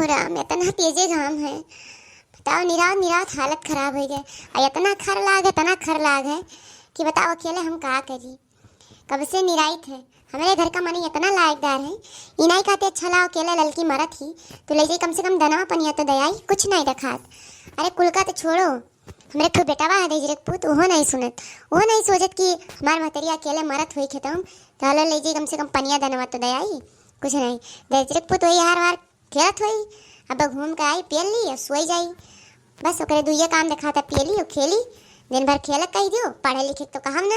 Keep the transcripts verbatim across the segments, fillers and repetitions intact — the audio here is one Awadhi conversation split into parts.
राम, इतना तेजे घाम है, बताओ, निरात निरात हालत खराब होइ गए। अउ इतना खर लाग है, इतना खर लाग है कि बताओ, अकेले हम का करी। कब से निराइत है, हमरे घर का मनई इतना लायकदार है, ई नाई कहते, "अच्छा लाओ, अकेले ललकी मरत ही, तो ले जाई, कम से कम दनवा पनिया तो दयाई, कुछ नाई देखात।" अरे, कुल का तो छोड़ो, हमरे ठो बेटवा है दहिजरे के पूत, उहो नाई सुनत, उहो नाई सोचत कि हमार महतरिया अकेले मरत होई खेतवा में, तो हलो ले जाई, कम से कम पनिया दनवा तो दयाई, कुछ नाई। दहिजरे के पूत वही हार वार खेलत होई, अब घूम के आई, पेल ली अउ सोई जाई। बस ओकरे दुइये काम देखाता, पेली अउ खेली। दिन भर खेलक कहि दियो, पढ़े लिखे तो कहब ना,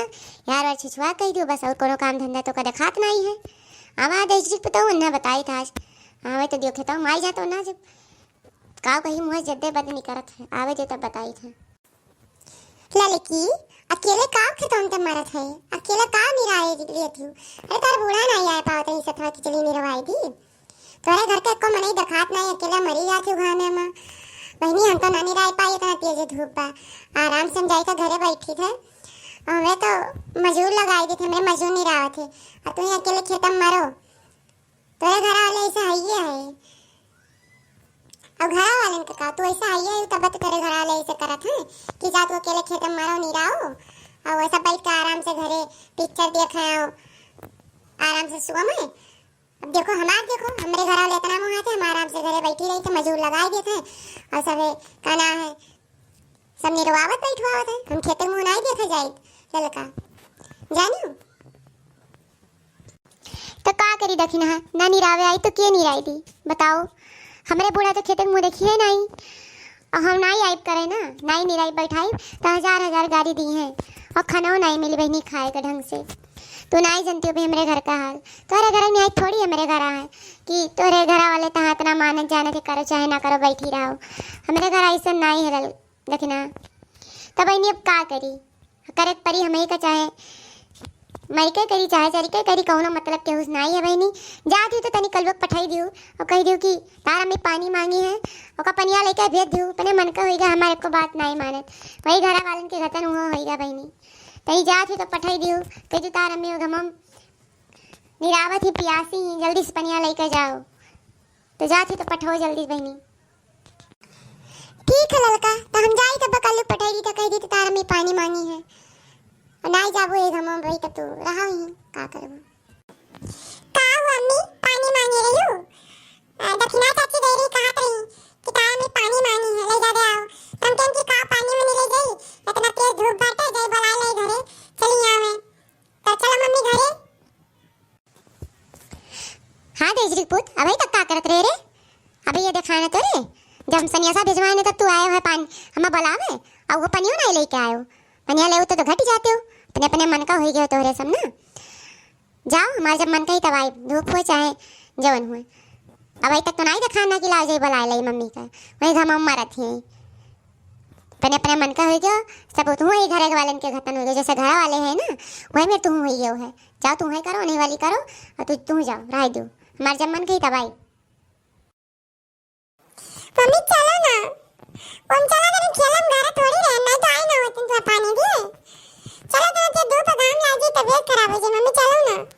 यार वार छिछुआ कहि दियो, बस अउर कोनो काम धंधा तो का देखात नाई है। आवा दहिजरे के पुतऊ, उन्हें बताइत है आज। आवे तो दियो खेतवा में आई जातो ना, जब काव कही मुँह जद्दे बद निकरत है, आवे जे तब बताइत है। ललकी, अकेले का खेतवन के मरत है? अकेले का निराए लेत हूँ? अरे, तार बूढ़ा नाई आए पावत है, सतवा की चली निरवाई दी। तोरे घर के एको मनई देखात नाई, अकेले मरी जात हूँ घामे में। बहिनी, हम तो ना निराए पाई, इतना तेज धूप बा। आराम से हम जाई के घरे बैठी थे। हमरे तो मजूर लगाई देते, हमरे मजूर निरावत है। और तू ही अकेले खेतम मरो। तोरे घरा वाले ऐसे हइये है। अब घरा वालन के का, तू ऐसे हइये है, तब तो तोरे घरा वाले ऐसे करत हैं कि जा तू अकेले खेत में मारो निराओ, और वैसा बैठ के आराम से घरे पिक्चर देखे आओ, आराम से सुबह में। अब देखो हमार, देखो हमरे घरा वाले इतना मुँह आते, हम आराम से घरे बैठी रही थे, मजूर लगाई देते हैं और सबे का ना है, सब निरवावत बैठवावत है, हम खेते मुँह नाई देखे जाइत ललका, जानियो। तो का करी दखिनहा, ना निरावे आई तो के निराई दी, बताओ। हमरे बूढ़ा तो खेते के मुँह देखिए नाई, और हम नाई आइब करे ना, नाई निराई बैठाइब तो हजार हजार गारी दी हैं, और खाना नाई मिली बहिनी खाए के ढंग से। तू नाई जानती हो भी हमरे घर का हाल, तोहरे घर में आई थोड़ी हमरे घर आए कि तोहरे घरा वाले तहाँ इतना मानत जानत है, करो चाहे ना करो बैठी रहो। हमरे घर ऐसा नाई है लल-, दखिनहा। तब बहिनी अब का करी, करे के परी हमही का, चाहे मरिके करी, चाहे चरिके करी, कौनो मतलब केहू से नाई है बहिनी। जात ही तो तनी कलुआ के पठाई दियो और कही दियो कि तार अम्मी पानी मांगी है, ओका पनिया लेके भेज दियो। अपने मन का होइगा, हमारे को बात नाई मानत, वही घरा वालन के घतन हुआ होइगा बहिनी। तनी जात ही तो पठाई दियो, कही दियो तार अम्मी वो घमम निरावत ही, पियासी ही, जल्दी से पनिया लेके जाओ। तो जात ही तो पठो जल्दी बहिनी। ठीक है ललका, तो हम जाई तब कल्लू पठेरी तो कह दी तो तार अम्मी पानी मांगी है। और नाई जाबो एक हम भाई तो तू रहा ही का करबो। का हुआ अम्मी, पानी मांगे रही हो? आ, दखिना चाची गई रही, कहत रही कि तार अम्मी पानी मांगी है, ले जा दे आओ। हम कहन कि का पानी में ले जाई, इतना तेज धूप बाटे, जाई बुला ले घरे, चली आवे। तो चलो मम्मी घरे। हाँ दहिजरी के पूत, अबही तक का करत रहे रे? अबे ये देखा ना तो रे, जब हम सनियासा भिजवाए ना तब तू आए हो पानी हमें बुलावे, और वो पनियो नहीं लेके आए हो। पनिया ले तो, तो घट जाते हो, अपने अपने मन का होई गयो तोहरे सब ना। जाओ, हमार जब मन कही तब आई, धूप हुए चाहे जवन हुए। अबही तक तो नहीं देखा ना कि लाओ जाई बुलाए लाई मम्मी का, वही घमा मरत ही। अपने अपने मन का होई गयो, सब तू ही घर वालन के घतन होई गयो, जैसे घर वाले हैं ना, वही में तू हुई गयो है। जाओ, तू ही करो, नहीं वाली करो, और तू, तू जाओ, रह दो, हमार जब मन कही तब आई। मम्मी, चलो ना। हम चला, जब खेलम घर थोड़ी रहे, नहीं तो आई ना होती तो पानी दिए। चलो, तो ते धूप घाम लागी, तबीयत खराब हो जाए। मम्मी, चलो ना।